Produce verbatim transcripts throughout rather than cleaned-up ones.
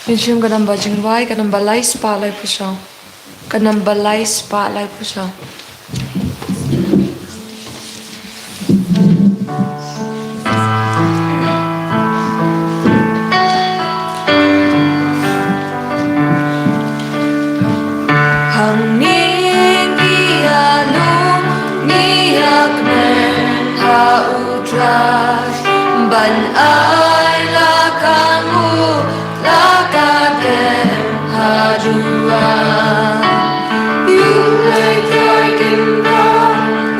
Ngin shim ka namba jingrwai, ka namba lai spah laiphew saw. Ka namba lai spah laiphew saw. Hangne ngi ïa lum, ngi ïa kmen ha U Trai, ban ai la ka nguh, la ka dem ha duwai. U Blei Trai Kynrad,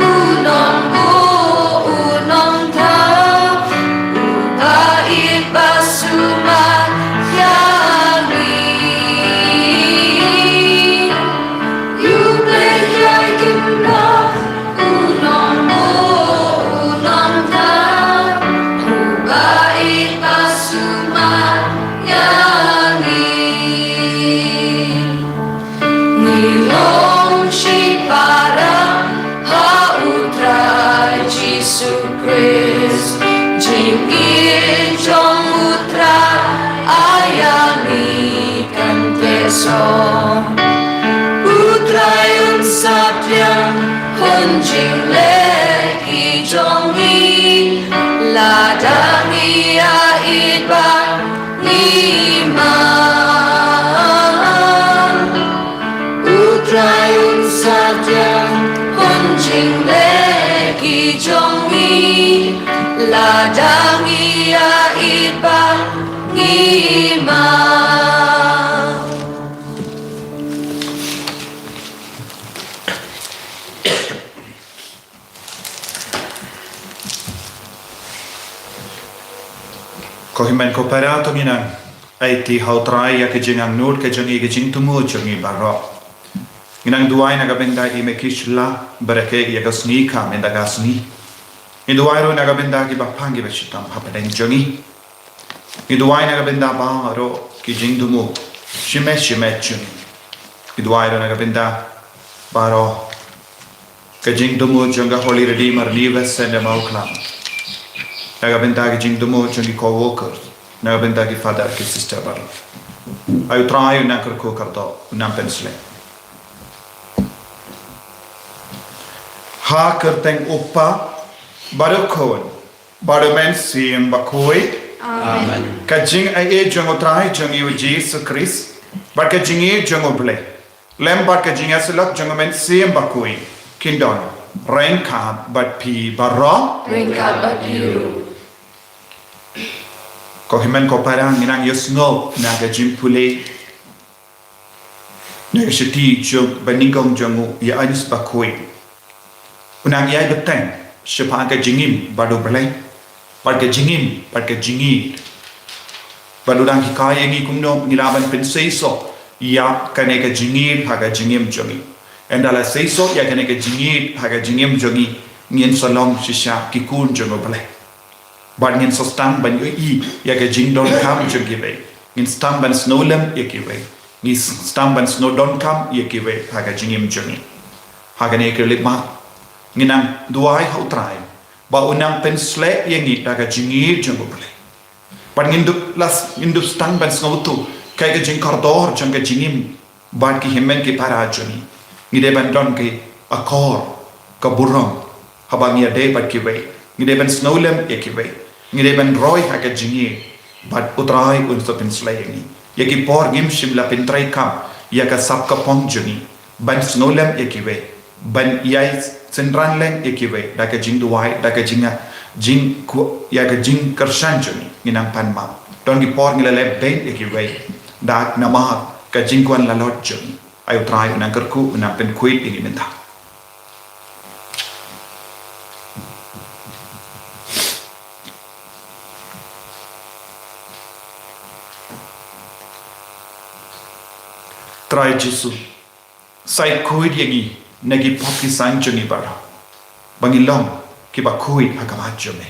u nongbuh, u nongthaw, uba ïeit ba sumar ïa ngi. U Blei Trai Kynrad, u nongbuh, u nongthaw, uba ïeit ba sumar ïa ngi. Ngi long shipara ha U Trai Jisu Khrist, jingïeit jong U Trai ai ïa ngi kan teh song. U Trai un saphriang, un jingleh ki jong ngi, lada ngi ïa ïeit bad ngi man. U Trai un saphriang, un jingleh ki jong ngi, lada ngi ïa ïeit bad ngi man. Ko hynmen ko para, to ngin nang aiti ha U Trai ïa ka jingangnud ka jong ngi, ka jingthmu jong ngi baroh. Ngin nang duwai na ka bynta i Mekishla, ba rakhe ïa ka sngi ka mynta ka sngi. Ngi duwai ruh na ka bynta kiba pang kiba shitom hapdeng jong ngi. Ngi duwai na ka bynta baroh ki jingthmu shimet shimet jong ngi. Ngi duwai ruh na ka bynta baroh ka jingthmu jong ka Holy Redeemer New West Sende Mawklam. Na ka bynta ka jingthmu jong ki co-workers. Na ka bynta ki father ki sister baroh. Ai U Trai un nang kyrkhu kyrdoh, un nang pynshlei. Ha ka kyrteng U Kpa bad U Khun bad U Mynsiem Bakhuid. Amen. Ka jingaiei jong U Trai jong ngi U Jisu Khrist, bad ka jingïeit jong U Blei, lem bad ka jingïasyllok jong U Mynsiem Bakhuid, kin don ryngkat bad phi baroh. Ryngkat bad phi ruh. Ko hynmen ko para, ngin nang ïohsngew na ka jingpule na ka shithi jong ba nyngkong jong u Ïoannis Bakhuid. U nang ïai bteng shaphang ka jingim bad U Blei, bad ka jingim bad ka jingïeit. Bad u dang hikai ïa ngi kumno ngi lah ban pynseisoh ïa kane ka jingïeit ha ka jingim jong ngi. Ynda la seisoh ïa kane ka jingïeit ha ka jingim jong ngi, ngin sa long shisha ki khun jong U Blei. Bad ngin sa sdang ban ïohi ïa ka jingdonkam jong kiwei. Ngin sdang ban sngewlem ïa kiwei. Ngin sdang ban sngewdonkam ïa kiwei ha ka jingim jong ngi. Ha kane ka lipmat, ngin nang duwai ha U Trai ba un nang pynshlei ïa ngi da ka jingïeit jong U Blei. Bad ngin dup las, ngin dup sdang ban sngewthuh kaei ka jingkordor jong ka jingim bad ki hynmen ki para jong ngi. Ngi dei ban don ki akor ka burom haba ngi ïadei bad kiwei. Ngi dei ban sngewlem ïa kiwei. Ngi dei ban roi ha ka jingïeit. Bad U Trai un sa pynshlei ïa ngi. Ïa ki por ngim shym la pyntreikam ïa ka sap ka phong jong ngi ban sngewlem ïa kiwei, ban ïai synran lem ïa kiwei da ka jingduwai, da ka jing, jing, ïa ka jingkyrshan jong ngi. Ngin nang pan map. Don ki por ngi la leh beiñ ïa kiwei da namar ka jingkwah lalot jong ngi. Ai U Trai un nang kyrkhu, un nang pynkhuid ïa ngi mynta. Trai Jisu, sa ïakhuid ïa ngi na ki pop ki saiñ jong ngi baroh, ba ngin long kiba khuid ha khmat jong me.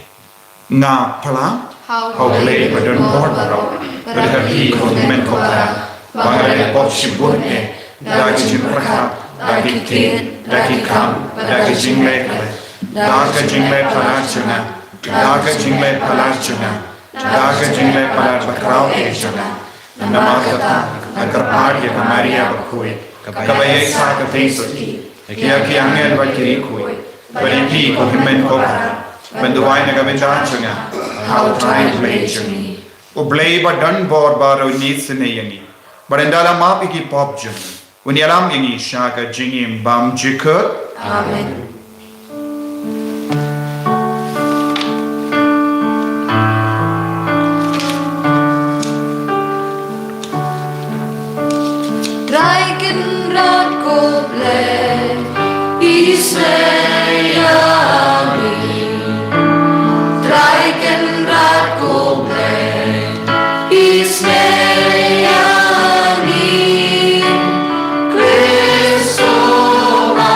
Nga phla ha U Blei ba don bor baroh, bad ha phi ko hynmen ko para, ba nga la leh pop shibun eh, da ki jingpyrkhat, da ki ktien, da ki kam, da ki jingleh khlem, da ka jingleh palat jong nga, da ka jingleh palat jong nga, da ka jingleh palat bakhraw eh jong nga. Namar kata, ngan kyrpad ïa ka Maria bakhuid, kaba ïaisah ka Treisotti, ïa ki angel bad ki riewkhuid, bad ïa phi ko hynmen ko para, ban duwai na ka bynta jong nga ha U Trai U Blei jong ngi. U Blei badonbor baroh un isynei ïa ngi, bad un da la map ïa ki pop jong ngi, un ïalam ïa ngi sha ka jingim bymjukut. Amen. Trai Kynrad ko Blei, isynei ïa ngi. Trai Kynrad ko Blei, isynei ïa ngi. Khrist Sohra,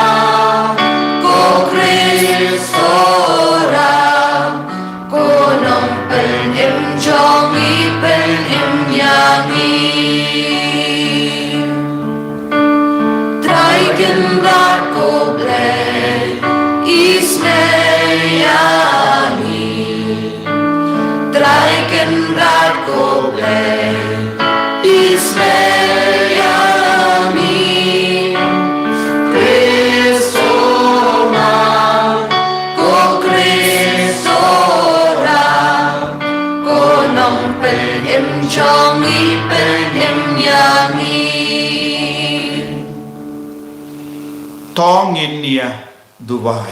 ko Khrist Sohra, ko Nongpynim jong ngi, pynim ïa ngi. Trai Kynrad ko Blei, isynei ïa ngi. Trai Kynrad ko Blei, isynei ïa ngi. Khrist Sohra, ko Khrist Sohra, ko Nongpynim jong ngi, pynim ïa ngi. To ngin ïa duwai.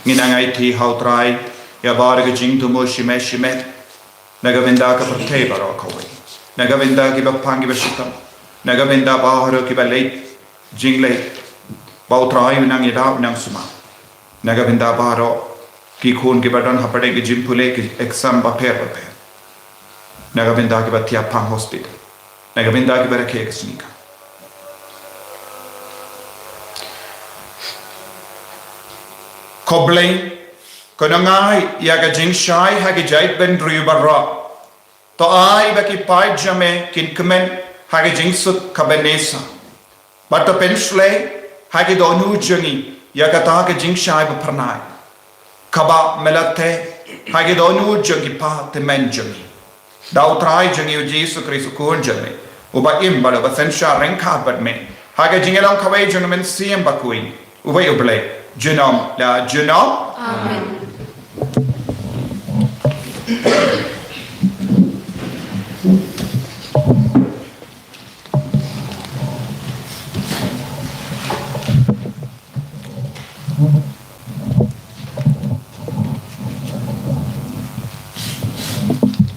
Ngin ïa aiti ha U Trai ïa baroh ki jingthmu shimet shimet, na ka bynta ka pyrthei baroh kawei, na ka bynta kiba pang kiba shitom, na ka bynta baroh kiba leit jingleit, ba U Trai un nang ïada, un nang sumar. Na ka bynta baroh ki khun kiba don hapdeng ki jingpule, ki exam bapher bapher. Na ka bynta kiba thiah pang hospital. Na ka bynta kiba rakhe ka sngikha. Ko Blei, ko Nongai ïa ka jingshai ha ki jaitbynriew baroh. To ai ba ki paid jong me kin kmen ha ka jingsuk ka bynta. Bad to pynshlei ha ki dohnud jong ngi ïa kata ka jingshai ba phyrnai, kaba me la theh ha ki dohnud jong ki kpa tymmen jong ngi. Da U Trai jong ngi U Jisu Khrist U Khun jong me, uba im bad uba synshar ryngkat bad me ha ka jingïalong kawei jong U Mynsiem Bakhuid, uwei U Blei, junom la junom. Amen.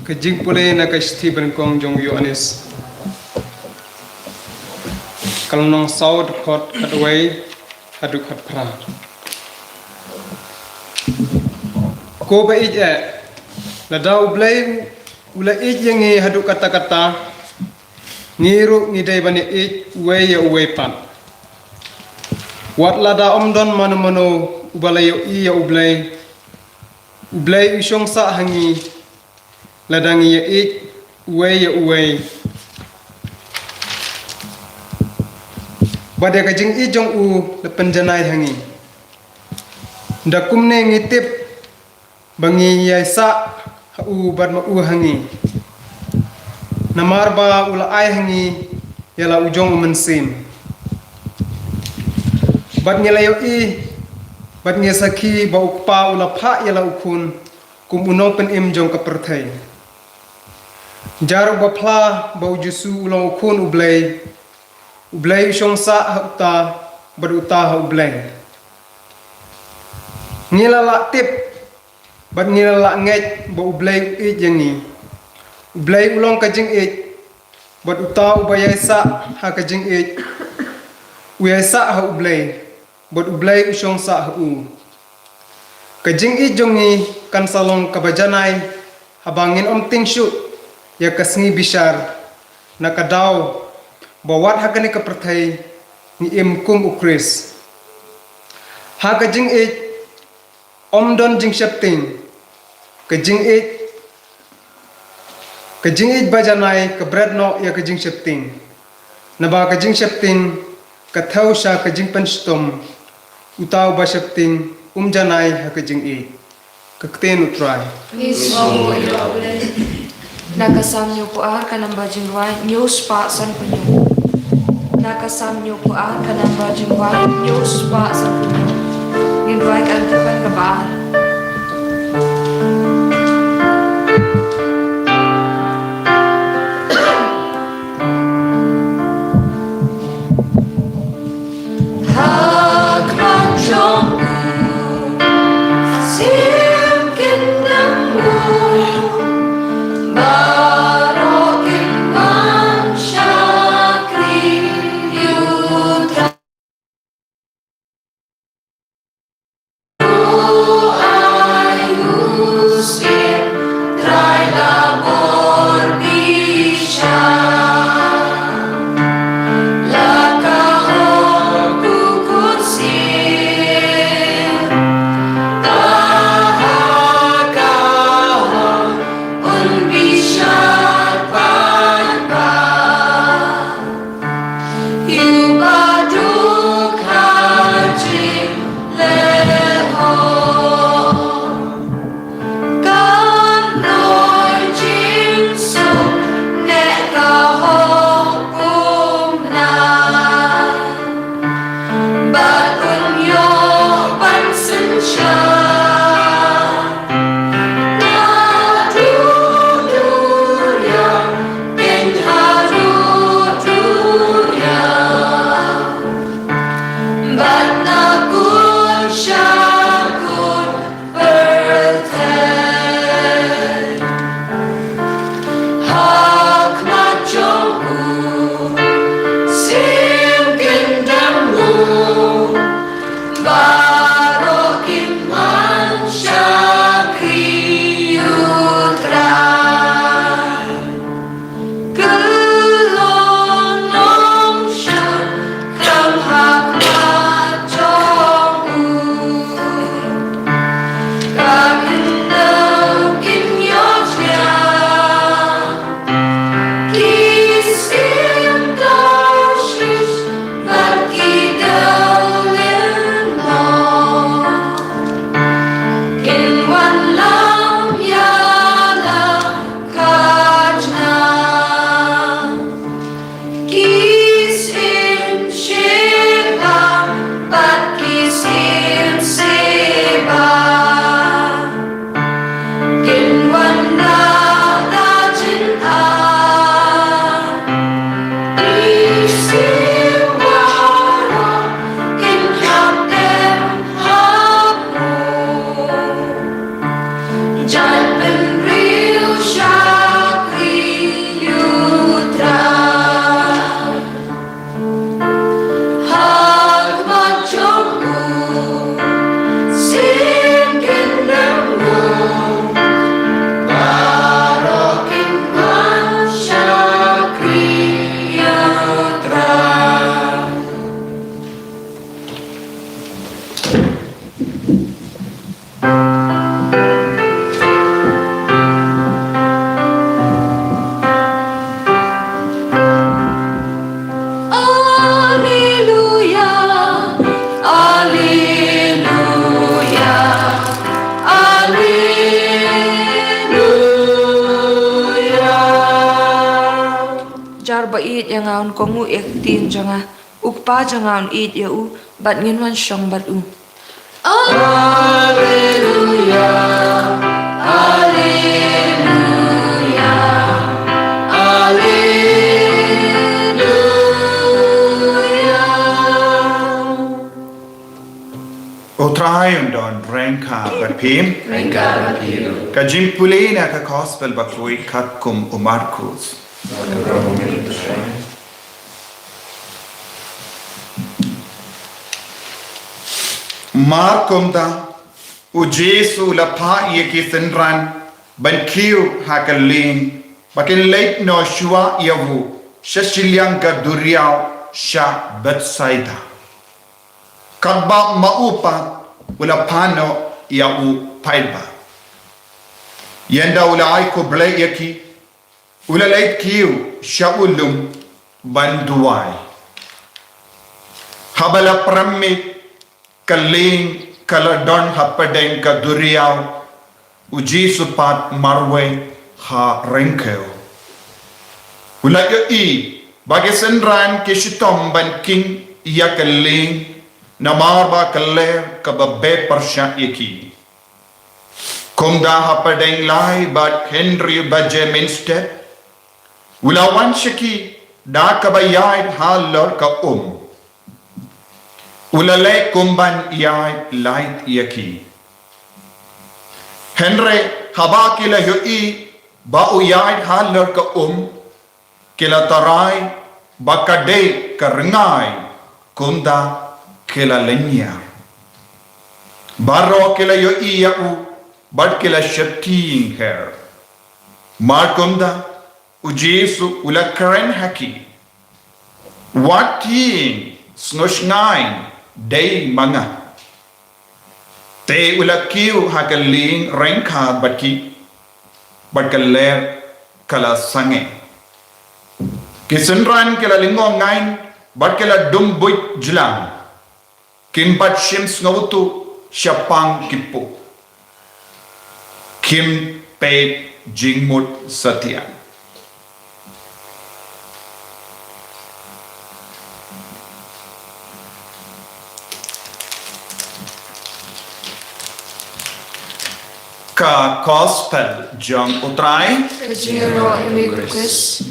Ka jingpule na ka shithi banyngkong jong u Ïoannis, ka lynnong saw, dkhot khatwei haduh khatphra. Ko ba ïeit eh, lada U Blei u la ïeit ïa ngi haduh katta katta, ngi ruh ngi dei ban ïeit uwei ïa uwei pat. Wat lada ym don mano mano uba la ïohi ïa U Blei, U Blei u shong sah ha ngi lada ngi ïeit uwei ïa uwei, bad ïa ka jingïeit jong u la pynjanai ha ngi. Da kumne ngi tip ba ngi ïaisah ha u bad ma u ha ngi, namar ba u la ai ha ngi ïa la u jong u Mynsiem. Bad ngi la ïohi bad ngi sakhi ba u Kpa u la phah ïa la u Khun kum u Nongpynim jong ka pyrthei. Jar uba phla ba U Jisu u long U Khun U Blei, U Blei u shong sah ha uta, bad uta ha U Blei. Ngi la lah tip bad ngi la lah ngeit ba U Blei u ïeit ïa ngi. U Blei u long ka jingïeit, bad uta uba ïaisah ha ka jingïeit u ïaisah ha U Blei, bad U Blei u shong sah ha u. Ka jingïeit jong ngi kan sa long kaba janai haba ngin ym tieng shuh ïa ka sngi bishar, na ka daw ba wat ha kane ka pyrthei ngi im kum U Khrist. Ha ka jingïeit ym don jingsheptieng. Ka jingïeit, ka jingïeit ba janai ka bret noh ïa ka jingsheptieng, naba ka jingsheptieng ka thew sha ka jingpynshitom. Uta uba sheptieng um janai ha ka jingïeit. Ka ktien U Trai. Ngi sngew ïa U Blei. Na ka Salm hynñiewphew ar ka namba jingrwai hynñiewspah sanphew hynñiew. Na ka Salm hynñiewphew ar ka namba jingrwai hynñiewspah sanphew hynñiew. Ngin rwai ka Antiphon kaba ar. Jar ba ïeit ïa nga un kohnguh ïa ka ktien jong nga. U Kpa jong nga un ïeit ïa u, bad ngin wan shong bad u. Alleluia, alleluia, alleluia. U Trai un don ryngkat bad phi. Ryngkat bad phi. Ka jingpule na ka Gospel bakhuid katkum u Markus. Mar kumta, u Jisu u la phah ïa ki synran ban kiew ha ka lieng, ba kin leit noh shuwa ïa u sha shiliang ka duriaw sha Bethsaida. Katba ma u pat u la phah noh ïa u paidbah. Ynda u la ai khublei ïa ki, u la leit kiew sha u lum ban duwai. Haba la prem miet, ka lieng ka la don hapdeng ka duriaw, u Jisu pat marwei, ha ryngkew. U la ïohi ba ki synran ki shitom ban king ïa ka lieng, namar ba ka ler kaba beh pyrshah ïa ki. Kumta ha pdeng lai bad hynriew baje mynstep, u la wan sha ki da kaba ïaid halor ka um. U la leh kum ban ïaid lait ïa ki. Hynrei haba ki la ïohi ba u ïaid halor ka um, ki la tharai ba ka dei ka ryngai, kumta ki la lynñiar. Baroh ki la ïohi ïa u bad ki la sheptieng her. Mar kumta, u Jisu u la kren ha ki, "Wat tieng, sngewshngaiñ, dei ma nga." Te u la kiew ha ka lieng ryngkat bad ki, bad ka ler ka la sangeh. Ki synran ki la lyngngoh ngaiñ bad ki la dum buit jlang. Kim pat shim sngewthuh shaphang ki pop. Kim peit jingmut satia. Ka Gospel jong U Trai. Ka jingïaroh ïa me ko Khrist.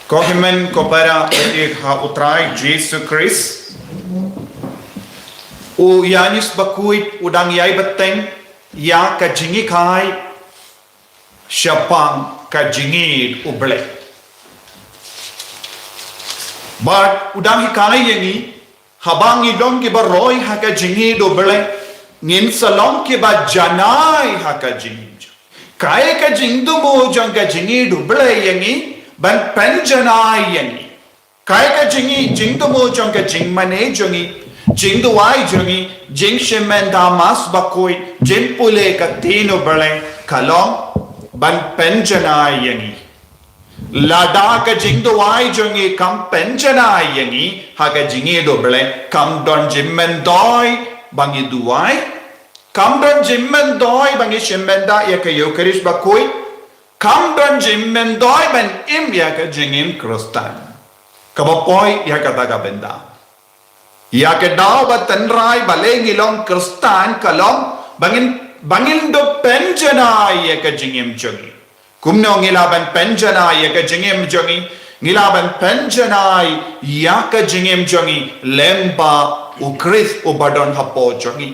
Ko hynmen ko para, ha U Trai Jisu Khrist, u Ïanis bakhuid u dang ïai bteng ïa ka jinghikai shaphang ka jingïeid U Blei. Bad u dang hikai ïa ngi, haba ngi long kiba roi ha ka jingïeid U Blei, ngin sa long kiba janai ha ka jingim jong. Kaei ka jingthmu jong ka jingïeid U Blei ïa ngi, ban pynjanai ïa ngi. Kaei ka jingïeid, jingthmu jong ka jingmane jong ngi, jingduwai jong ngi, jingshim bynta Mass bakhuid, jingpule ka ktien U Blei, ka long ban pynjanai ïa ngi. Lada ka jingduwai jong ngi kam pynjanai ïa ngi ha ka jingïeid U Blei, kam don jingmyntoi ba ngi duwai, kam don jingmyntoi ba ngi shim bynta ïa ka Eukharist bakhuid, kam don jingmyntoi ban im ïa ka jingim Khristan. Kaba poi ïa kata ka bynta, ïa ka daw ba tynrai balei ngi long Khristan ka long ba ngin, ba ngin dup pynjanai ïa ka jingim jong ngi. Kumno ngi lah ban pynjanai ïa ka jingim jong ngi? Ngi lah ban pynjanai ïa ka jingim jong ngi lyngba U Khrist uba don hapoh jong ngi.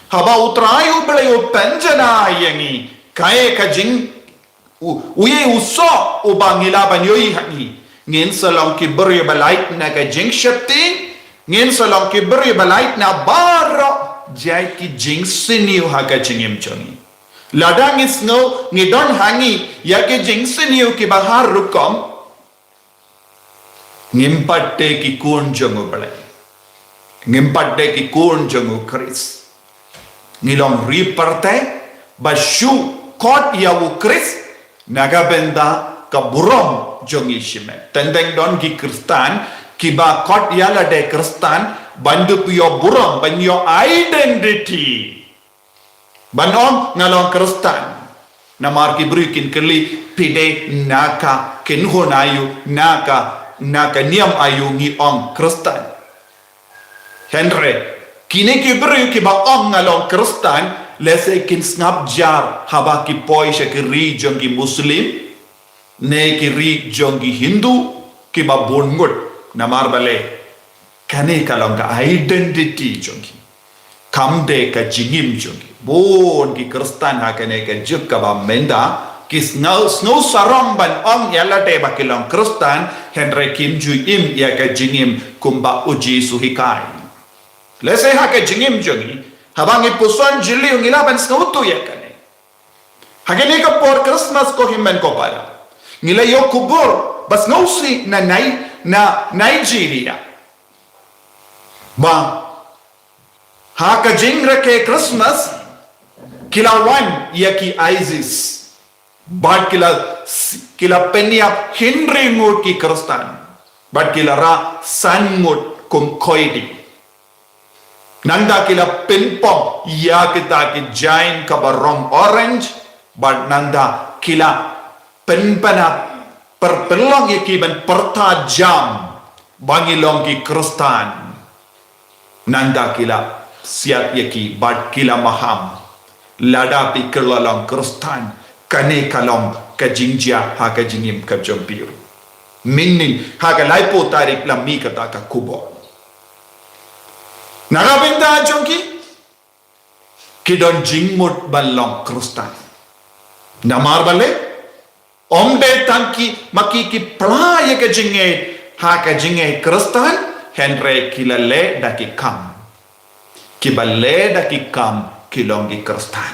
Haba U Trai U Blei u pynjanai ïa ngi, kaei ka jing, u, u ïa u soh uba ngi lah ban ïohi ha ngi. Ngin sa long ki briew ba lait na ka jingsheptieng, ngin sa long ki briew ba lait na baroh jait ki jingsniew ha ka jingim jong ngi. Lada ngi sngew ngi don ha ngi ïa ki jingsniew kiba har rukom, ngim pat dei ki khun jong U Blei. Ngim pat dei ki khun jong U Khrist. Ngi long ri pyrthei ba shu khot ïa U Khrist na ka bynta ka burom jong ngi shimet. Teng teng don ki Khristan kiba khot ïa lade Khristan ban dup ïoh burom, ban ïoh identity. Ban ong nga long Khristan. Namar ki briew kin kylli, phi dei na ka kynhun aïu, na ka, na ka niam aïu ngi ong Khristan. Hynrei kine ki briew kiba ong nga long Khristan, lehse kin sngap jar haba ki poi sha ki ri jong ki Muslim ne ki ri jong ki Hindu kiba bun ngut. Namar balei? Kane ka long ka identity jong ki. Kam dei ka jingim jong ki. Bun ki Khristan ha kane ka juk kaba mynta ki sngew, sngew sarong ban ong ïa lade ba ki long Khristan, hynrei kim ju im ïa ka jingim kumba U Jisu hikai. Lehse ha ka jingim jong ngi, haba ngi puson jylliew ngi lah ban sngewthuh ïa kane. Ha kane ka por Christmas ko hynmen ko para, ngi la ïoh khubor ba sngewsih na Nai-, na Nigeria, ba ha ka jingrakhe Christmas ki la wan ïa ki ISIS. Bad ki la, ki la pynïap hynriew ngut ki Khristan. Bad ki la rah san ngut kum koidi. Nangta ki la pynpom ïa kita ki jaiñ kaba rong orange, bad nangta ki la pynpaw pyrpyrlong ïa ki ban pyrta jam ba ngi long ki Khristan. Nangta ki la siat ïa ki bad ki la maham. Lada phi kylla long Khristan, kane ka long ka jingjia ha ka jingim ka jong phi. Mynnin ha ka laiphew tarik la mih kata ka khubor. Na ka bynta jong ki, ki don jingmut ban long Khristan. Namar balei? Ym dei tang ki ma ki ki pla ïa ka jingngeit ha ka jingngeit Khristan, hynrei ki la leh da ki kam. Kiba leh da ki kam ki long ki Khristan.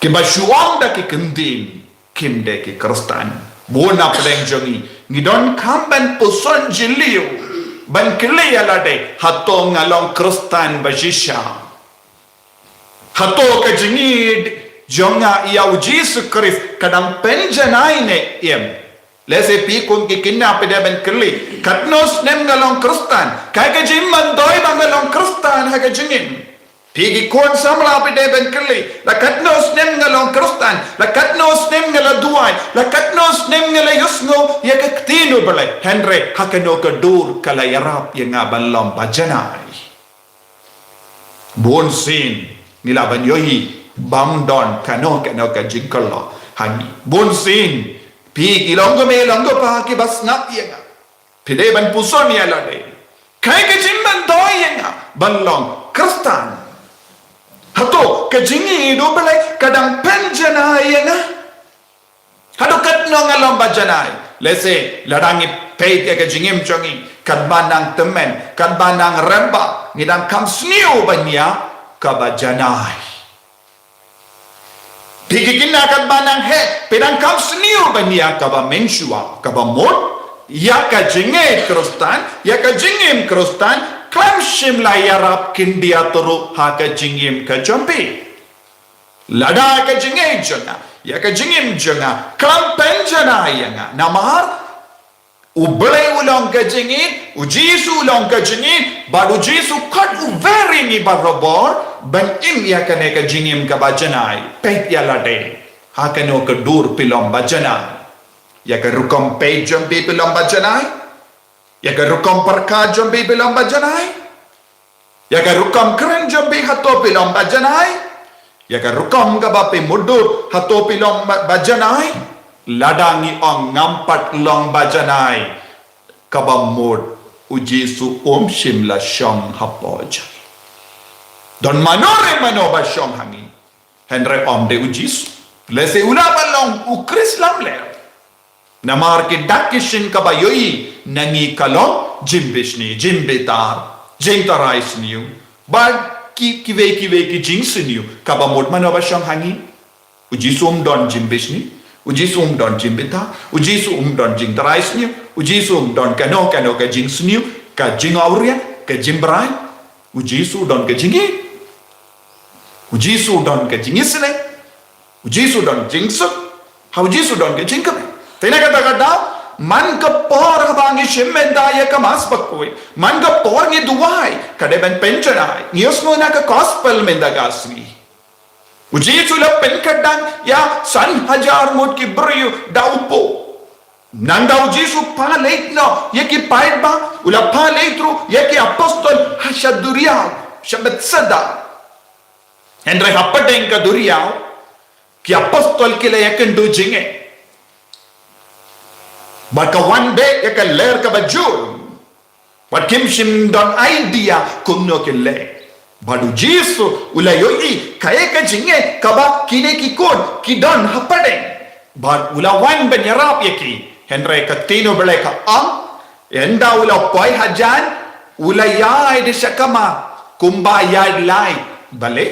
Kiba shu ong da ki kyntien kim dei ki Khristan. Bun na pdeng jong ngi, ngi donkam ban puson jylliew ban kylli ïa lade, hato nga long Khristan ba shisha? Hato ka jingïeit jong nga ïa u Jisu Khrist ka dang pynjanai ne em? Lehse phi kum ki khynnah phi dei ban kylli, katno snem nga long Khristan? Kaei ka jingmyntoi ba nga long Khristan ha ka jingim? Phi ki khun samla phi dei ban kylli, la katno snem nga long Khristan? La katno snem nga la duwai? La katno snem nga la ïohsngew ïa ka ktien u Blei? Hynrei ha kano ka dur ka la ïarap ïa nga ban long ba janai? Bun sien ngi lah ban ïohi bym don kano kano ka jingkylla ha ngi. Bun sien phi ki long kmie long kpa kiba sngap ïa nga, phi dei ban puson ïa lade, kaei ka jingmyntoi ïa nga ban long Khristan? Hato ka jingïeit u Blei ka dang pynjanai ïa nga? Haduh katno nga long ba janai? Lehse lada ngi peit ïa ka jingim jong ngi, katba nang tymmen, katba nang rem bha, ngi donkam sniew ban ïa kaba janai. Phi ki khynnah, katba nang heh phi donkam sniew ban ïa kaba mynshuwa, kaba mut ïa ka jingngeit Khristan, ïa ka jingim Khristan. Khlem shym la ïarap khyndiat ruh ha ka jingim ka jong phi. Lada ka jingngeit jong nga, ïa ka jingim jong nga khlem pynjanai ïa nga. Namar u Blei u long ka jingïeit, u Jisu u long ka jingïeit, bad u Jisu khot u wer ïa ngi barabor ban im ïa kane ka jingim kaba janai. Peit ïa lade, ha kano ka dur phi long ba janai? Ïa ka rukom peit jong phi phi long ba janai? Ïa ka rukom pyrkhat jong phi phi long ba janai? Ïa ka rukom kren jong phi, hato phi long ba janai? Ïa ka rukom kaba phi mutdur, hato phi long ba, ba janai? Lada ngi ong ngam pat long ba janai, kaba mut u Jisu um shym la shong hapoh jong ngi. Don mano re mano ba shong ha ngi, hynrei ym dei u Jisu. Lehse u lah ban long u Khrist lamler. Namar ki dak ki shin kaba ïohi na ngi ka long jingbishni, jingbitar, jingtharai sniew, bad ki, kiwei kiwei ki jingsniew. Kaba mut mano ba shong ha ngi? U Jisu um don jingbishni, u Jisu um don jingbitar, u Jisu um don jingtharai sniew, u Jisu um don kano kano ka jingsniew, ka jingawria, ka jingbriew. U Jisu u don ka jingïeit. U Jisu u don ka jingisynei. U Jisu u don jingsuk. Ha u Jisu u don ka jingkmen. Te na kata ka daw, man ka por haba ngi shim mynta ïa ka Mass Bakhuid, man ka por ngi duwai, ka dei ban pynjanai. Ngi ïohsngew na ka gospel mynta ka sngi, u Jisu u la pynkyrdan ïa san hajar ngut ki briew da u pop. Nangta u Jisu u pynleit noh ïa ki paidbah, u la pynleit ruh ïa ki apostol ha sha duriaw, sha Bethsaida. Hynrei hapdeng ka duriaw, ki apostol ki la ïakynduh jingeh. Bad ka wan beit ïa ka lyer kaba jur. Bad kim shym don idea kumno kin leh. Bad u Jisu u la ïohi kaei ka jingeh kaba kine ki khun ki don hapdeng. Bad u la wan ban ïarap ïa ki. Hynrei ka ktien u Blei ka ong, ynda u la poi hajan, u la ïaid shakhmat kumba ïaid light. Balei?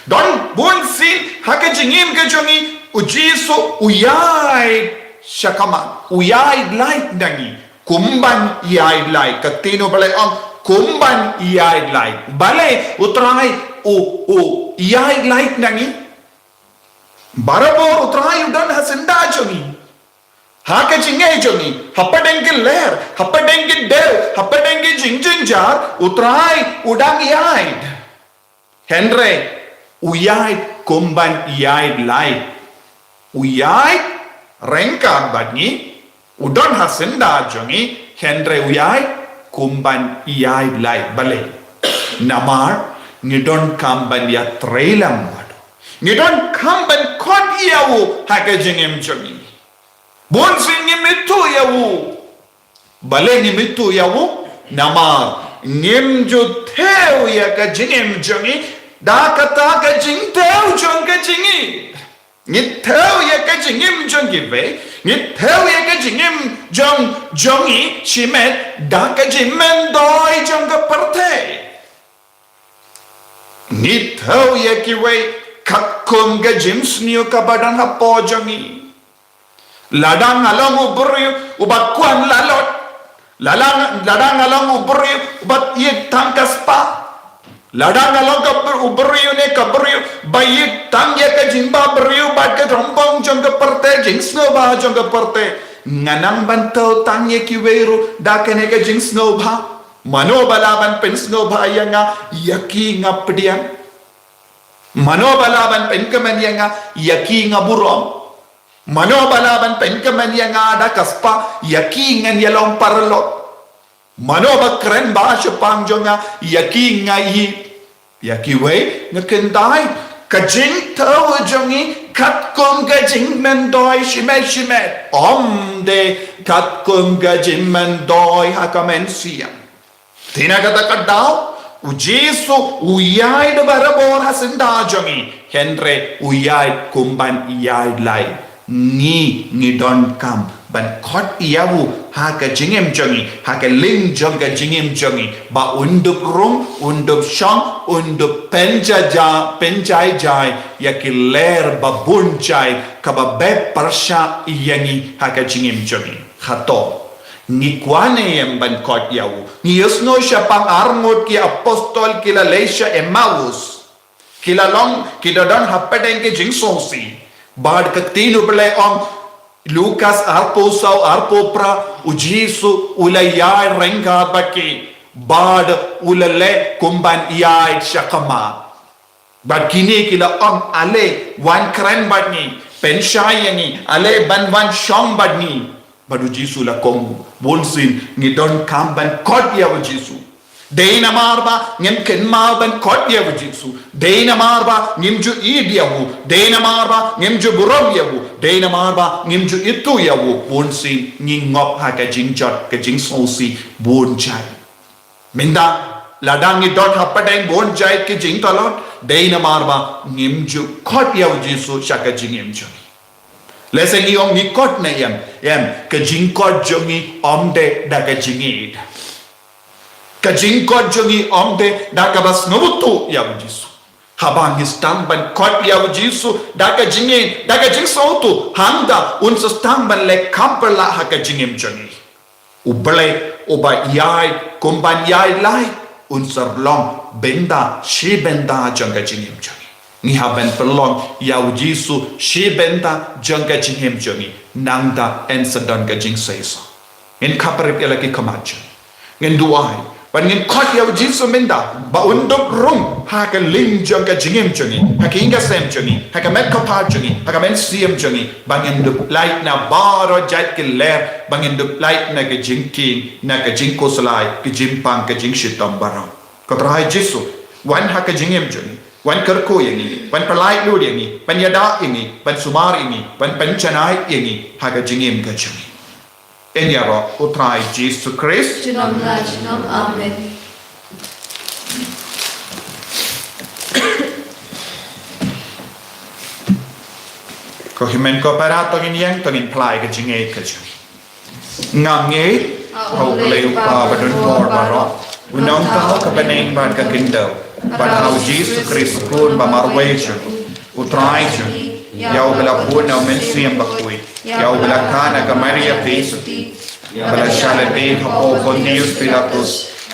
Don bun sien ha ka jingim ka jong ngi, u Jisu u ïaid shakhmat, u ïaid light na ngi. Kumban ïaid light, ka ktien u Blei ong, kumban ïaid light. Balei u Trai u, u ïaid light na ngi? Barabor u Trai u don ha syndah jong ngi, ha ka jingngeit jong ngi, Hapdeng ki ler, hapdeng ki dew, hapdeng ki jingjynjar, U Trai u dang ïaid. Hynrei u ïaid kum ban ïaid lai. U ïaid ryngkat bad ngi, u don ha syndah jong ngi, hynrei u ïaid kum ban ïaid lai. Balei? Namar ngi donkam ban ïatrei lang bad u. Ngi donkam ban khot ïa u ha ka jingim jong ngi. Bunsien ngim ithuh ïa u. Balei ngim ithuh ïa u? Namar ngim ju thew ïa ka jingim jong ngi da kata ka jingthew jong ka jingim. Ngi thew ïa ka jingim jong kiwei, ngi thew ïa ka jingim jong, jong ngi shimet da ka jingmyntoi jong ka pyrthei. Ngi thew ïa kiwei katkum ka jingsniew kaba don hapoh jong ngi. Lada nga long u briew uba kwah lalot, lada, lada nga long u briew uba ïeit tang ka spah, lada nga long ka br-, u briew ne ka briew ba ïeit tang ïa ka jingbabriew bad ka jingpang jong ka pyrthei, jingsngewbha jong ka pyrthei, nga nang ban thew tang ïa kiwei ruh da kane ka jingsngewbha. Mano ba lah ban pynsngewbha ïa nga, ïa ki nga pdiang. Mano ba lah ban pynkmen ïa nga, ïa ki nga burom. Mano ba lah ban pynkmen ïa nga da ka spah, ïa ki ngan ïa long paralok. Mano ba kren bha shaphang jong nga, ïa ki nga ïeit. Ïa kiwei nga kyntait. Ka jingthew jong ngi katkum ka jingmyntoi shimet shimet, ym dei katkum ka jingmyntoi ha ka mynsiem. Te na kata ka daw, u Jisu u ïaid barabor ha syndah jong ngi, hynrei u ïaid kum ban ïaid lai. Ngi, ngi donkam ban khot ïa u ha ka jingim jong ngi, ha ka liang jong ka jingim jong ngi, ba un dup rung, un dup shong, un dup pynjaja, pynjaijai ïa ki ler ba bun jait kaba beh pyrshah ïa ngi ha ka jingim jong ngi. Hato ngi kwah ne em ban khot ïa u? Ngi ïohsngew shaphang arngut ki apostol ki la leit sha Emmaus. Ki la long, ki da don hapdeng ki jingsngewsih. Bad ka ktien U Blei ong, Lukas arphew saw, arphew phra, u Jisu u la ïaid ryngkat bad ki. Bad u la leh kum ban ïaid shakhmat. Bad kine ki la ong, ale, wan kren bad ngi, pynshai ïa ngi, ale, ban wan shong bad ngi. Bad u Jisu la ong, bunsien ngi donkam ban khot ïa u Jisu. Dei namar ba ngim kynmaw ban khot ïa u Jisu. Dei namar ba ngim ju ïeit ïa u. Dei namar ba ngim ju burom ïa u. Dei namar ba ngim ju ithuh ïa u. Bunsien ngi ngop ha ka jingjot, ka jingsngewsih, bun jait. Mynta, lada ngi don hapdeng bun jait ki jingtlot, dei namar ba ngim ju khot ïa u Jisu sha ka jingim jong ngi. Lehse ngi ong ngi khot ne em, em, ka jingkhot jong ngi ym dei da ka jingïeit. Ka jingkhot jong ngi ym dei da kaba sngewthuh ïa u Jisu. Haba ngi sdang ban khot ïa u Jisu da ka jingïeit, da ka jingsngewthuh, hangta un sa sdang ban leh kham pyrshah ha ka jingim jong ngi. U Blei uba ïaid kum ban ïaid lai, un sa long bynta shi bynta jong ka jingim jong ngi. Ngi hap ban pynlong ïa u Jisu shi bynta jong ka jingim jong ngi. Nangta yn sa don ka jingseisoh. Ngin khapbriew ïa la ki khmat jong ngi. Ngin duwai. Ban ngin khot ïa u Jisu mynta ba un dup rung ha ka liang jong ka jingim jong ngi, ha ka ïing ka sem jong ngi, ha ka met ka phad jong ngi, ha ka mynsiem jong ngi. Ba ngin dup lait na baroh jait ki ler, ba ngin dup lait na ka jingkieng, na ka jingkhuslai, ka jingpang, ka jingshitom baroh. Ko Trai Jisu, wan ha ka jingim jong ngi, wan kyrkhu ïa ngi, wan pynlait lut ïa ngi, wan ïada ïa ngi, wan sumar ïa ngi, wan pynjanai ïa ngi ha ka jingim ka jong ngi. Yn ïaroh u Trai Jisu Khrist. Junom la junom. Amen. Ko hynmen ko para, to ngin ïeng, to ngin pynlait ka jingïeit ka jong ngi. Ngam ngeit ha u Blei u Kpa badonbor baroh, u nongthaw ka bneng bad ka khyndew, bad ha u Jisu Khrist u Khun ba marwei jong u, u Trai jong ngi, ïa uba la bun na u Mynsiem Bakhuid, ïa uba la kha na ka Maria Theisotti, ba la shah lade hapoh Pontius Pilatus,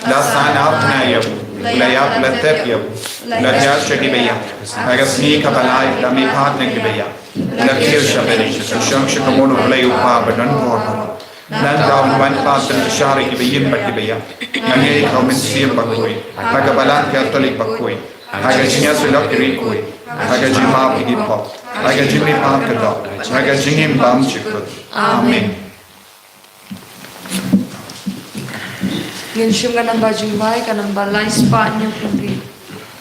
la sahnarphna ïa u, la ïap la tep ïa u, la thiah sha kiba ïap, ha ka sngi kaba lai la mihpat na kiba ïap, la kiew sha bneng, la shong sha ka mon u Blei u Kpa badonbor baroh. Nangta un wan pat ban kyrshan ïa kiba ïeit bad kiba ïap. Nga ngeit ha u Mynsiem Bakhuid, ha ka Balang Katholik bakhuid, ha ka jingïasyllok ki riewkhuid, ha ka jingmap ïa ki pop, ha ka jingmihpat ka doh, ha ka jingim bymjukut. Amen. Ngin shim ka namba jingduwai, ka namba lai spah hynñiew phew hynriew.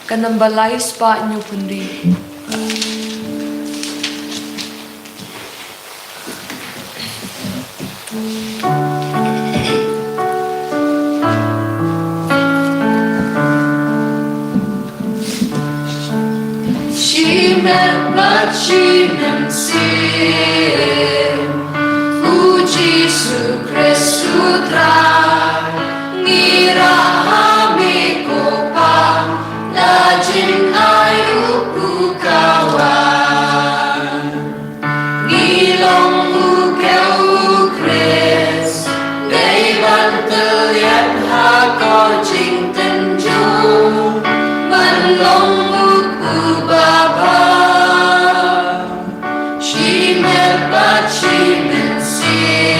Ka namba lai spah hynñiew phew hynriew. Shimet bad shi mynsiem, u Jisu Khrist u Trai, ngi rah ha me ko Pa, la jingai u pukawai. Ngi long u khew u Khrist, dei ban tylliat ha ka jingtynjuh, ban long u kpu babha. Shimet bad shi mynsiem,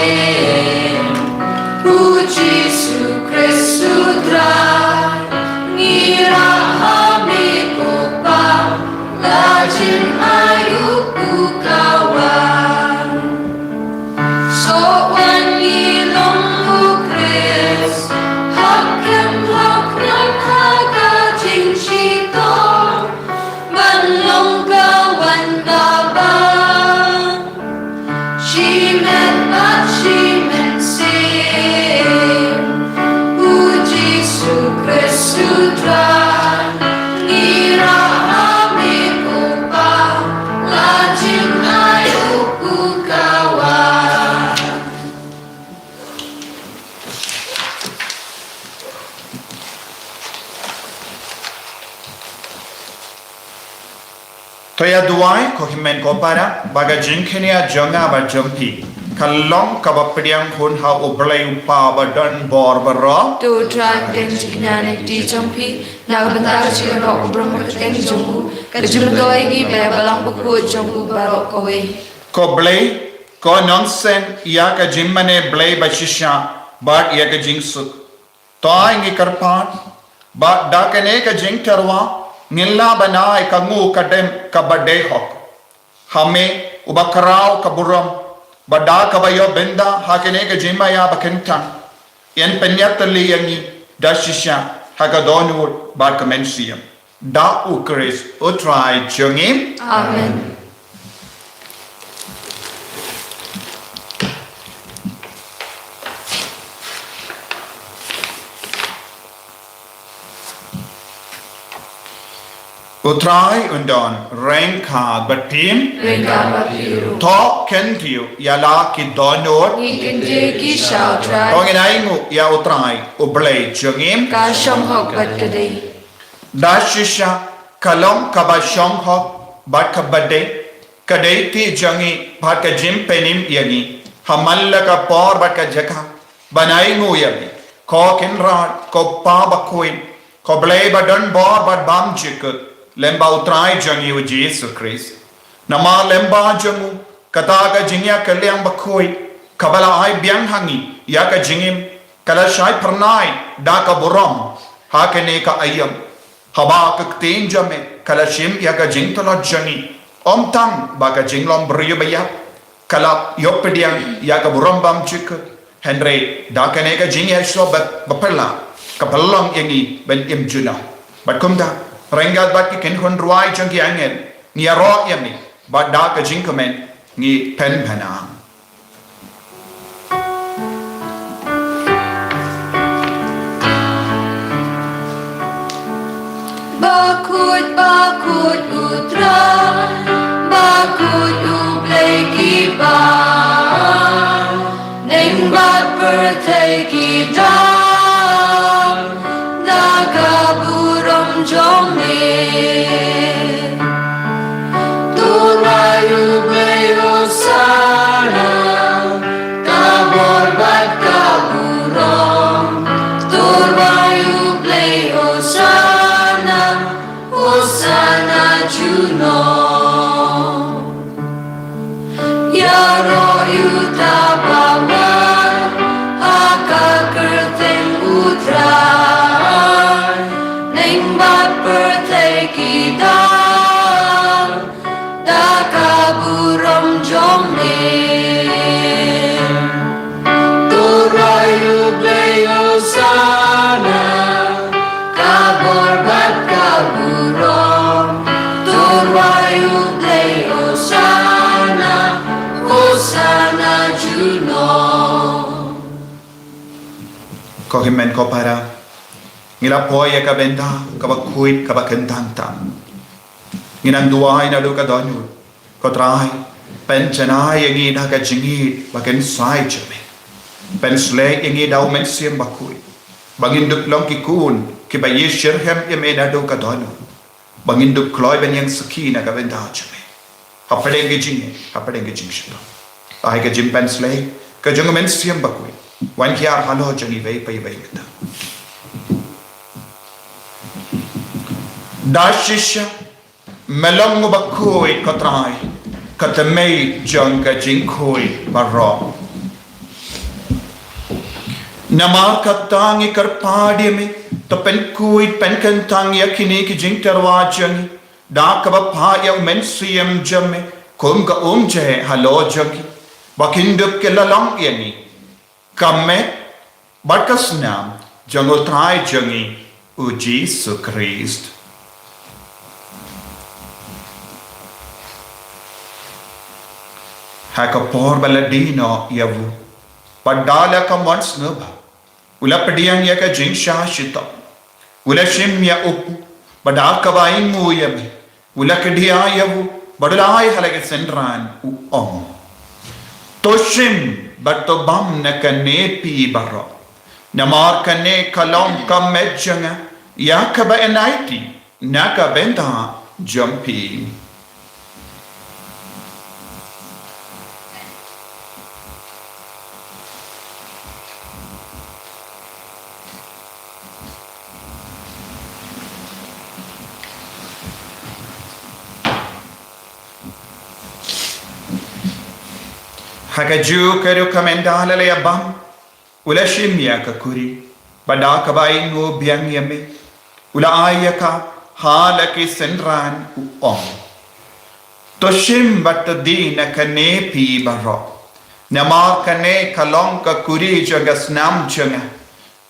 u Jisu Khrist u Trai, ngi rah ha me ko Pa, la jingai u pukawai. Soh wan ngi long u Khrist, hap khlem hok nang ha ka jingshitom, ban long ka wan babha. Shimet bad shi mynsiem, u Jisu Khrist u Trai, ngi rah ha me ko Pa, la jingai u pukawai. To ïa duwai ko hynmen ko para, ba ka jingkñia jong nga bad jong phi kan long kaba pdiang hun ha U Blei U Kpa ba don bor baroh. To U Trai, pdiang jingkñia na ka kti jong phi, na ka bynta ka jingïaroh u briew bad ka kyrteng jong u, ka jingmyntoi ïa ngi bad ïa Balang Bakhuid jong u baroh kawei. Ko Blei, ko nongseng ïa ka jingmane Blei bashisha bad ïa ka jingsuk. To ai ngi kyrpad ba da kane ka jingtyrwa ngin lah ban ai ka nguh ka dem kaba dei hok ha me uba khraw ka burom, ba da kaba ïoh bynda ha kane ka jingmaïa ba kyntang yn pynïatylli ïa ngi da shisha ha ka dohnud bad ka mynsiem. Da U Khrist U Trai jong ngi. Amen. U Trai un don ryngkat bad phi. Ryngkat bad phi ruh. To kyntiew ïa la ki dohnud. Ngi kyntiew ki sha U Trai. To ngin ainguh ïa U Trai U Blei jong ngi. Ka shong hok bad ka dei. Da shisha ka long kaba shong hok bad kaba dei, ka dei ti jong ngi bad ka jingpynim ïa ngi ha man la ka por bad ka jaka ban ainguh ïa me, ko Kynrad, ko Pa Bakhuid, ko Blei ba don bor bad bymjukut, lem bad U Trai jong ngi U Jisu Khrist. Namar lem bad jong u kata ka jingïakylliang bakhuid kaba la ai biang ha ngi ïa ka jingim ka la shai phyrnai da ka burom ha kane ka aïom. Haba ka ktien jong me ka la shim ïa ka jingtlot jong ngi, ym tang ba ka jinglong briew ba ïap ka la ïoh pdiang ïa ka burom bymjukut, hynrei da kane ka jingïasoh ba, ba phylla ka pynlong ïa ngi ban im junom. Bad kumta, ryngkat bad ki kynhun rwai jong ki angel, ngi ïaroh ïa me bad da ka jingkmen ngi pynbna. Bakhuid, bakhuid U Trai, bakhuid U Blei ki ba ning bad pyrthei ki dap da ka burom jong me. To rai U Blei Hosana, ka bor bad ka burom. To rai U Blei Hosana, Hosana junom. Ïaroh ïa uta ba wan Ko hynmen ko para, ngi la poi ïa ka bynta kaba khuid kaba kyntang tam. Ngi nang duwai naduh ka dohnud, ko Trai, pynjanai ïa ngi da ka jingïeit ba kynsai jong me. Pynsleh ïa ngi da u Mynsiem Bakhuid, ba ngin dup long ki khun kiba ïeit shitrhem ïa me naduh ka dohnud, ba ngin dup kloi ban ïeng sakhi na ka bynta jong me, hapdeng ki jingeh, hapdeng ki jingshitom. Ai ka jingpynsleh ka jong u Mynsiem Bakhuid, wan hiar halor jong ngi iwei pa iwei mynta. Da shisha me long uba khuid, ko Trai, ka tymmen jong ka jingkhuid baroh. Namar kata ngi kyrpad ïa me, to pynkhuid pynkyntang ïa kine ki jingtyrwa jong ngi da kaba phah ïa u Mynsiem jong me kum ka umjai halor jong ngi, ba kin dup ki la long ïa ngi ka met bad ka snam jong u Trai jong ngi u Jisu Khrist. Ha ka por ba la die noh ïa u, bad da la ka mon sngewbha, u la pdiang ïa ka jingshah shitom, u la shim ïa u kpu, bad da kaba ainguh ïa me, u la kdiah ïa u, bad u la ai ha la ki synran, u ong: To shim bad to bam na kane phi baroh, namar kane ka long ka met jong nga ïa kaba yn aiti na ka bynta jong phi. Ha kajuh ka rukom ynda la ïa bam, u la shim ïa ka khuri, bad da kaba ainguh biang ïa me, u la ai ïa ka ha la ki synran, u ong: To shim bad to die na kane phi baroh, namar kane ka long ka khuri jong ka snam jong nga,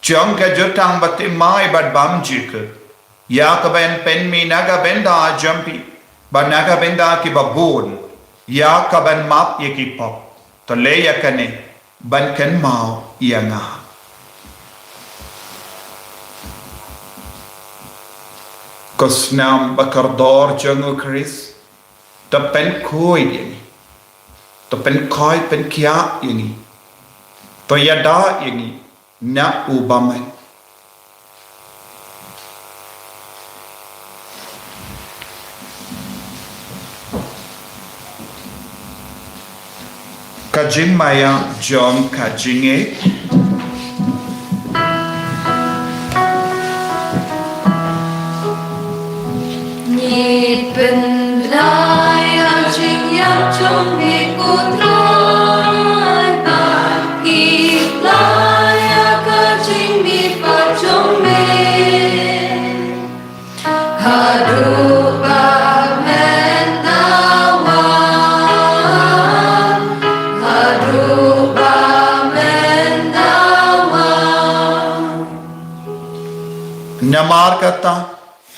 jong ka jutang bathymmai bad bymjukut, ïa kaban pynmih na ka bynta jong phi bad na ka bynta kiba bun, ïa kaban map ïa ki pop. To leh ïa kane ban kynmaw ïa nga. Ka snam ba kordor jong u Khrist, to pynkhuid ïa ngi, to pynkhuid pynkhiah ïa ngi, to ïada ïa ngi na u bymman. Ka jingmaïa jong ka jingïeit. Ngi pynbna ïa ka jingïap jong me ko Trai, bad ngi pynbna ïa ka jingmihpat jong me. Haduh ba men da wan, haduh ba men da wan. Namar kata,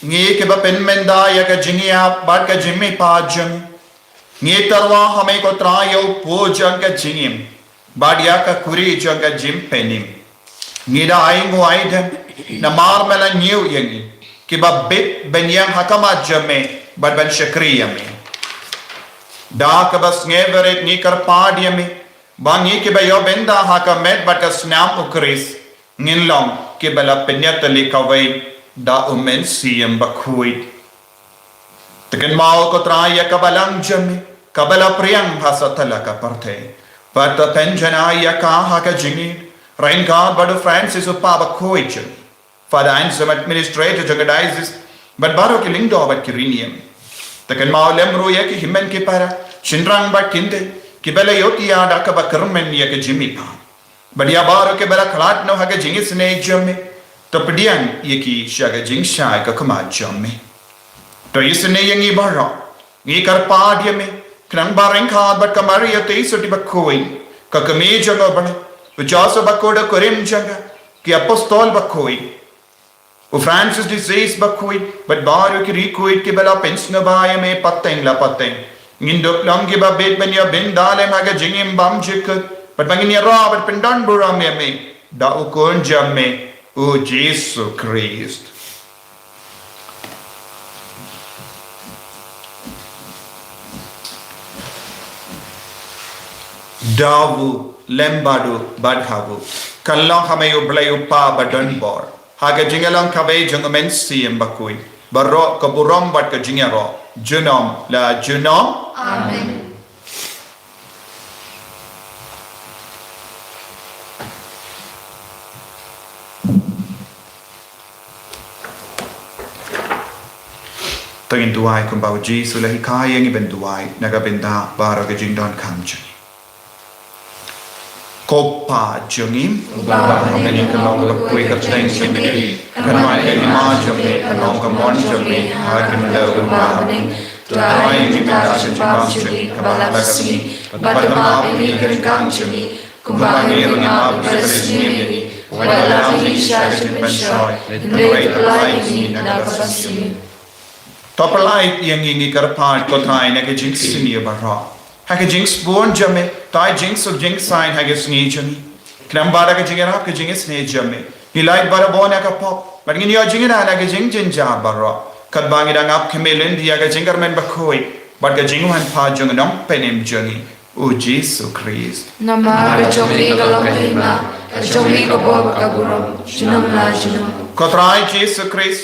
ngi kiba pynmynda ïa ka jingïap bad ka jingmihpat jong ngi, ngi tyrwa ha me ko Trai ïa u kpu jong ka jingim, bad ïa ka khuri jong ka jingpynim. Ngi da ainguh aidem, namar me la ñiew ïa ngi, kiba bit ban ïeng ha khmat jong me, bad ban shakri ïa me. Da kaba sngewrit ngi kyrpad ïa me, ba ngi kiba ïoh bynta ha ka met bad ka snam u Khrist, ngin long kiba la pynïatylli kawei da u Mynsiem Bakhuid. To kynmaw ko Trai ïa ka balang jong me, kaba la phriang ha satlak ka pyrthei, bad to pynjanai ïa ka ha ka jingïeit ryngkat bad u Francis u Kpa Bakhuid jong me, Father Anselm, Administrator jong ka Diocese, bad baroh ki lyngdoh bad ki riewniam. To kynmaw lem ruh ïa ki hynmen ki para, shynrang bad kynthei, kiba la ïohthiah da kaba kyrmen ïa ka jingmihpat. Bad ïa baroh kiba la khlad noh ha ka jingisynei jong me, to pdiang ïa ki sha ka jingshai ka khmat jong me. To isynei ïa ngi baroh, ngi kyrpad ïa me, khnang ba ryngkat bad ka Maria Theisotti Bakhuid, ka kmie jong U Blei, u Joseph Bakhuid u kurim jong ka, ki apostol bakhuid, u Francis de Sales Bakhuid, bad baroh ki riewkhuid kiba la pynsngewbha ïa me pateng la pateng, Ngin dup long kiba bit ban ïa bynta lem ha ka jingim bymjukut, bad ba ngin ïaroh bad pyndon burom ïa me da u Khun jong me, u Jisu Khrist. Dawu lem bad u bad ha u, kan long ha me U Blei U Kpa ba don bor, ha ka jingïalong kawei jong U Mynsiem Bakhuid, baroh ka burom bad ka jingïaroh junom la junom. Amen. To ngin duwai kumba u Jisu u la hikai ïa ngi ban duwai na ka bynta baroh ka jingdonkam jong ngi. Ko Pa jong ngi uba ha bneng, kan long bakhuid ka kyrteng jong me, kan wan ka hima jong me, kan long ka mon jong me ha ka khyndew kumba ha bneng. To ai ïa ngi mynta ka jingbam jong ngi kaba la ka sngi, bad to map ïa ngi ki ryngkang jong ngi, kumba ngi ruh ngi map ïa ki ba la sngewsih ïa ngi. Wat la ïa ngi sha ka jingpynshoi, hynrei to pynlait ïa ngi na kaba sniew. To pynlait ïa ngi, ngi kyrpad ko Trai, na ka jingsniew baroh. Ha ka jingsbun jong me, to ai jingsuk jingsaiñ ha ka sngi jong ngi. Khnang ba da ka jingïarap ka jingisynei jong me, ngi lait barabor na ka pop, bad ngin ïoh jingïada na ka jingjynjar baroh, katba ngi dang ap khmih lynti ïa ka jingkyrmen bakhuid bad ka jingwan pat jong u Nongpynim jong ngi, u Jisu Khrist. Namar ka jong me ka long ka hima, ka jong me ka bor bad ka burom, junom la junom. Ko Trai Jisu Khrist,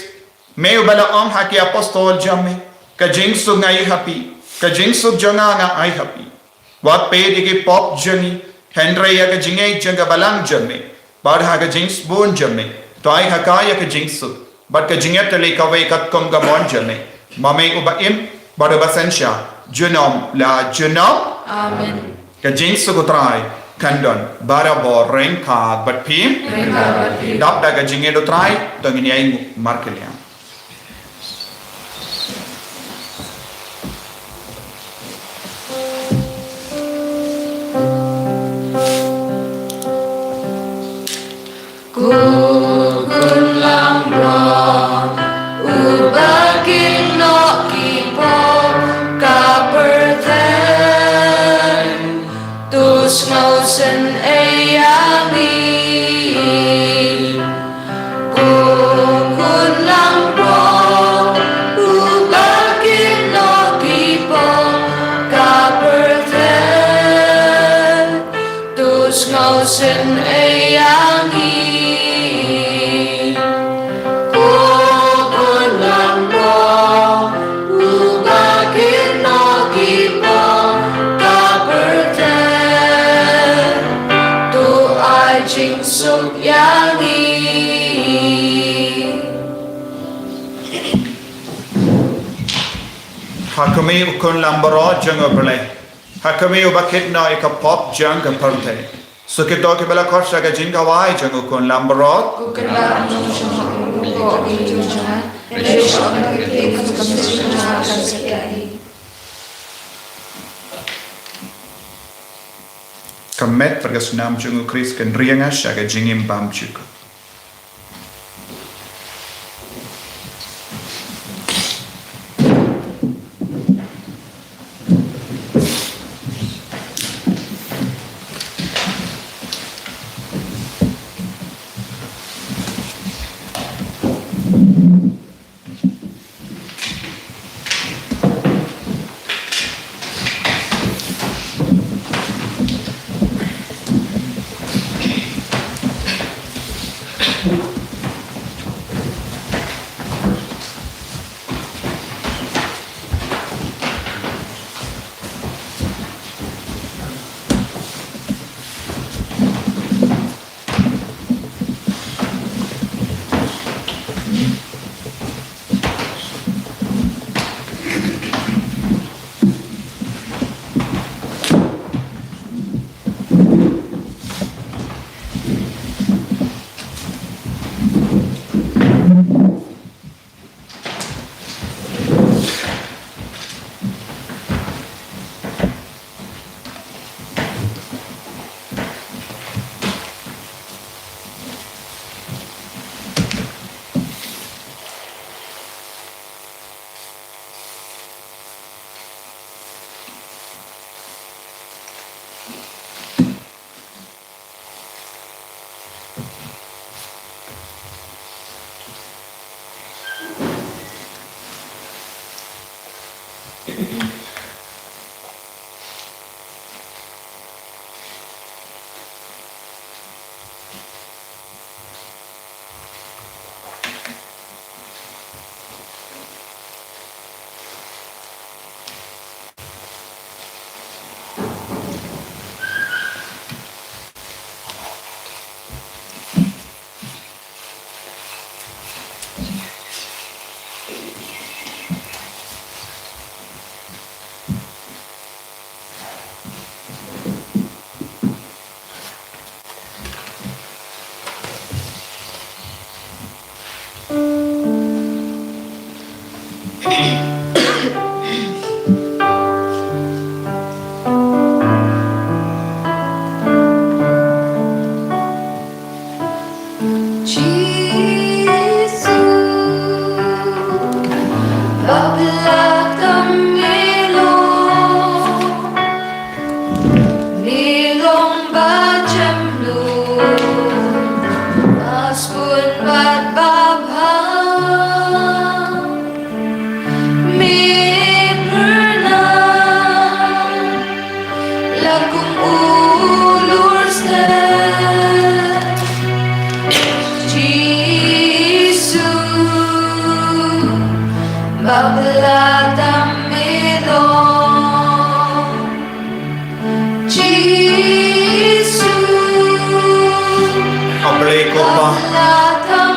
me uba la ong ha ki apostol jong me, ka jingsuk nga ai ha phi, ka jingsuk jong nga nga ai ha phi. Wat peit ïa ki pop jong ngi, hynrei ïa ka jingngeit jong ka Balang jong me, bad ha ka jingsbun jong me, to ai ha ka ïa ka jingsuk bad ka jingïatylli kawei katkum ka mon jong me, ma me uba im bad uba synshar junom la junom. Amen. Ka jingsuk u Trai kan don barabor ryngkat bad phi. Ryngkat bad phi. Dap da ka jingngeit u Trai, to ngin ïainguh markylliang. Ko Khun langbrot uba kit noh ki pop ka pyrthei, to sngewsynei ïa ngi. Ko Khun langbrot uba kit noh ki pop ka pyrthei, to sngewsynei ïa ngi. Ko Khun langbrot uba kit noh ki pop ka pyrthei, to ai jingsuk ïa ngi. Ha khmih, U Khun langbrot jong U Blei. Ha khmih, uba kit noh ïa ka pop jong ka pyrthei. Sa kito kiba la khot sha ka jingkhawai jong U Khun langbrot. Ka met bad ka snam jong U Khrist kan ri ïa nga sha ka jingim bymjukut.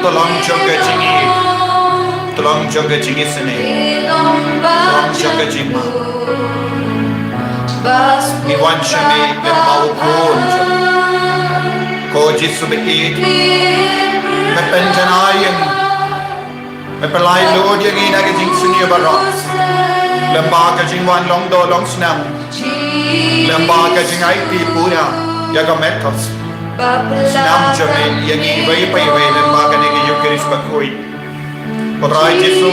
To long jong ka jingïeit, to long jong ka jingisynei, to long jong ka jingma. Ngi wan sha me, me ba u khun jong ngi. Ko Jisu baieit, me pynjanai ïa ngi. Me pyllait lut ïa ngi na ka jingsniew baroh. Lem bad ka jingwan long doh long snam. Lem bad ka jingaiti pura ïa ka met ka snam jong me ïa ngi iwei pa iwei lem bad kane ka Eukharist bakhuid. Ko Trai Jisu,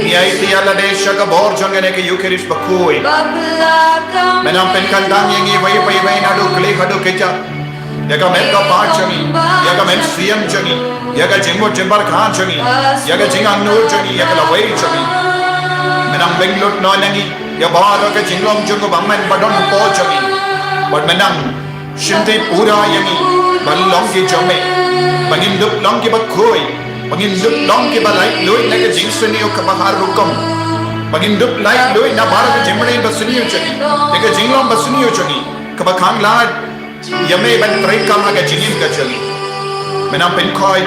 ngi aiti ïa lade sha ka bor jong kane ka Eukharist bakhuid. Me nang pynkyndang ïa ngi iwei pa iwei naduh khlieh haduh kjat. Ïa ka met ka phad jong ngi, ïa ka mynsiem jong ngi, ïa ka jingmut jingpyrkhat jong ngi, ïa ka jingangnud jong ngi, ïa ka lawei jong ngi. Me nang beng lut noh na ngi ïa baroh ka jinglong jong u bymman ba don hapoh jong ngi. Bad me nang shimti pura ïa ngi ban long ki jong me, ba ngin dup long kiba khuid, ba ngin dup long kiba laitluid na ka jingsniew kaba har rukom, ba ngin dup laitluid na baroh ka jingmane ba sniew jong ngi, ïa ka jinglong ba sniew jong ngi kaba khang lad ïa me ban treikam ha ka jingim ka jong ngi. Me nang pynkhoi,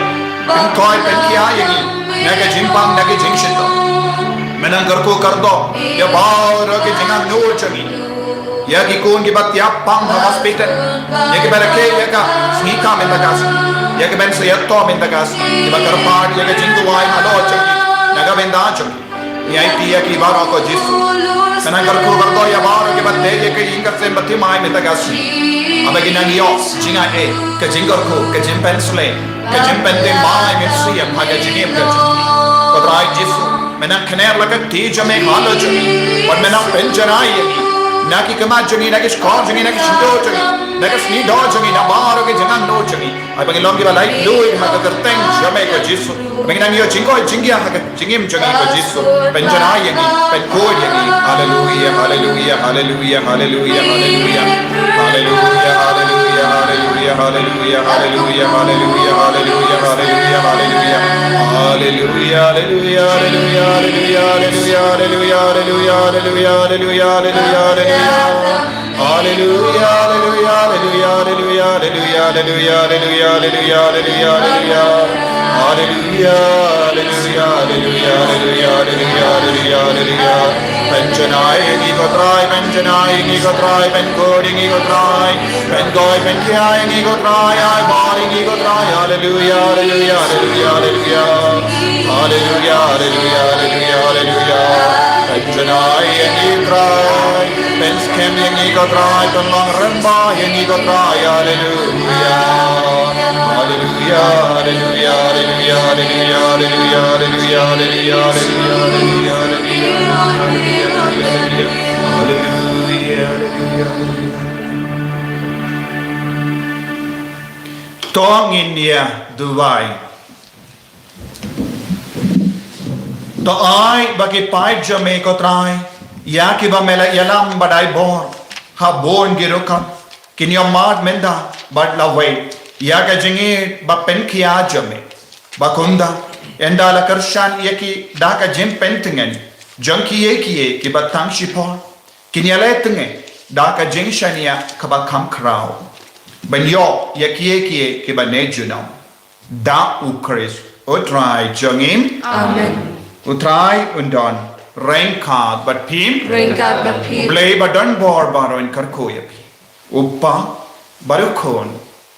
pynkhoi pynkhia ïa ngi na ka jingpang na ka jingshitom. Me nang kyrkhu kyrdoh ïa baroh ka jingangnud jong ngi. Ïa ki khun kiba thiah pang ha hospital, ïa kiba rakhe ïa ka sngi ka mynta ka sngi, ïa kiba sa ïatoh mynta ka sngi, kiba kyrpad ïa ka jingduwai halor jong ngi na ka bynta jong ngi. Ngi aiti ïa ki baroh ko Jisu. Me nang kyrkhu kyrdoh ïa baroh kiba teh ïa ka ïing ka sem ba thymmai mynta ka sngi. Haba ki nang ïoh jingaiei, ka jingkyrkhu, ka jingpynshlei, ka jingpynthymmai mynsiem ha ka jingim ka jong ki. Ko Trai Jisu, me nang kner la ka kti jong me halor jong ngi. Bad me nang pynjanai ïa ngi na ki khmat jong ngi, na ki shkor jong ngi, na ki shyntur jong ngi, na ka sniewdoh jong ngi, na baroh ki jingangnud jong ngi. Ai ba ngin long kiba laitluid ha ka kyrteng jong me ko Jisu. Ba ngin nang ïoh jingkoit jingkhiah ha ka jingim jong ngi ko Jisu. Pynjanai ïa ngi, pynkhuid ïa ngi. Haleluia, haleluia, haleluia, haleluia, haleluia. Haleluia, haleluia, haleluia, haleluia, haleluia, haleluia, haleluia, haleluia. Haleluia, haleluia, haleluia, haleluia, haleluia, haleluia, haleluia, haleluia, haleluia, haleluia. Haleluia, haleluia, haleluia, haleluia, haleluia, haleluia, haleluia, haleluia. Haleluia, haleluia, haleluia, haleluia, haleluia, haleluia. Pynjanai ïa ngi ko Trai, pynjanai ïa ngi ko Trai, pynkhuid ïa ngi ko Trai, pynkhuid pynkhia ïa ngi ko Trai, ai bor ïa ngi ko Trai. Haleluia, haleluia, haleluia, haleluia. Haleluia, haleluia, haleluia, haleluia. Pynjanai ïa ngi Trai, pynskhem ïa ngi ko Trai, pynlong rymbah ïa ngi ko Trai. Haleluia. Haleluia, haleluia, haleluia, haleluia. To ngin ïa duwai. To ai ba ki paid jong me ko Trai, ïa kiba me la ïalam ba dei bor ha bun ki rukom, kin ïoh mad mynta bad lawei ïa ka jingïeit ba pynkhia jong me. Ba kumta, ynda la kyrshan ïa ki da ka jingpyntngen jong kiei kiei kiba tang shipor, kin ïaleh tngen da ka jingshaniah kaba kham khraw ban ïoh ïa kiei kiei kiba ne junom. Da U Khrist U Trai jong ngi. Amen. U Trai un don ryngkat bad phi. Ryngkat bad phi. U Blei ba don bor baroh un kyrkhu ïa phi. U Kpa bad U Khun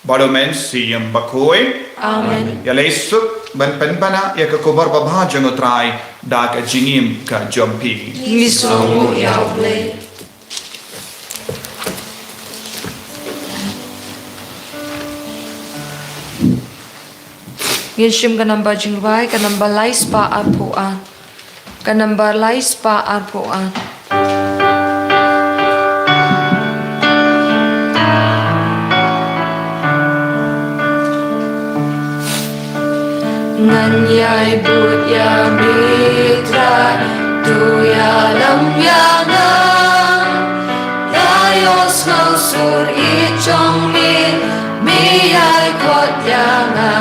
bad U Mynsiem Bakhuid. Amen. Ïaleh suk ban pynbna ïa ka khubor babha jong U Trai da ka jingim ka jong phi. Ngi sngewnguh ïa U Blei. Ngin shim ka namba jingrwai, ka namba lai spah arphew ar. Ka namba lai spah arphew ar. Ngan ïai bud ïa me Trai, to ïalam ïa nga. Nga ïohsngew sur ïeit jong me, me ïai khot ïa nga.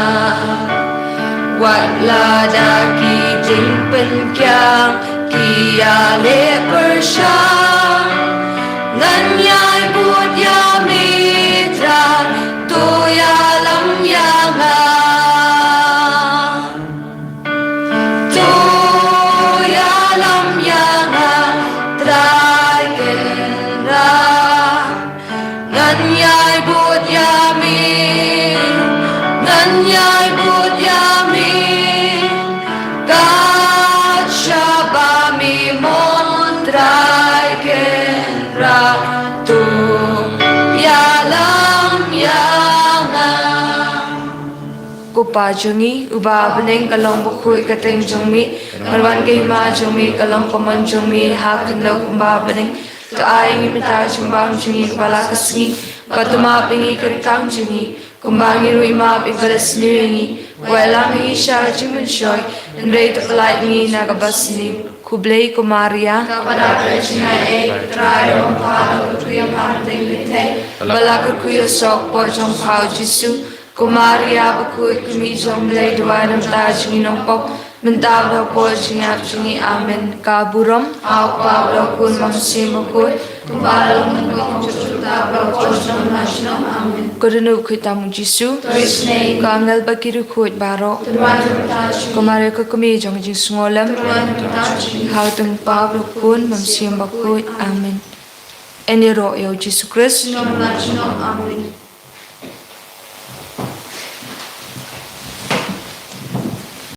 Wat lada ki jingpynkiang ki ïaleh pyrshang, ngan ïai bud ïa me Trai, to ïalam ïa nga. Ïai bud ïa mi, kat shaba mi mon Trai Kynrad, to ïalam ïa nga. Ko Pa jong ngi uba ha bneng, ka long bakhuid ka kyrteng jong mi, kan wan ka hima jong mi, ka long ka mon jong mi ha khyndew kumba ha bneng. To ai ngi mynta ka jingbam jong ngi kaba la ka sngi, bad to map ïa ngi ka ryngkang jong ngi, kumba ngi ruh ngi map ïa kiba la sniew ïa ngi. Wat ïalam ïa ngi sha ka jingpynshoi, hynrei to pyllait ïa ngi na ka basniew. Khublei ko Maria. Ka padap da ka jingaiei, Trai u don bad pha, kyrkhu ïa pha ha bneng bad ha theiñ, bad la kyrkhu ïa u soh hapoh jong pha u Jisu. Ko Maria bakhuid, ka kmie jong U Blei, duwai namar kata jong ngi nongpop, mynta bad hapoh jingïap jong ngi. Amen. Ka burom ha u Kpa bad ha u Khun bad ha u Mynsiem Bakhuid, kumba la long mynnyngkong, mynta bad hapoh junom junom. Amen. Ko dohnud khuid tam u Jisu. To ïasnei. Ko angel bad ki riewkhuid baroh. To duwai namar kata jong ngi. Ko Maria ka kmie jong ka jingsngewlem. To duwai namar kata jong ngi. Ha u kyrteng u Kpa bad u Khun bad u Mynsiem Bakhuid. Amen. Yn ïaroh ïa u Jisu Khrist. Junom la junom. Amen.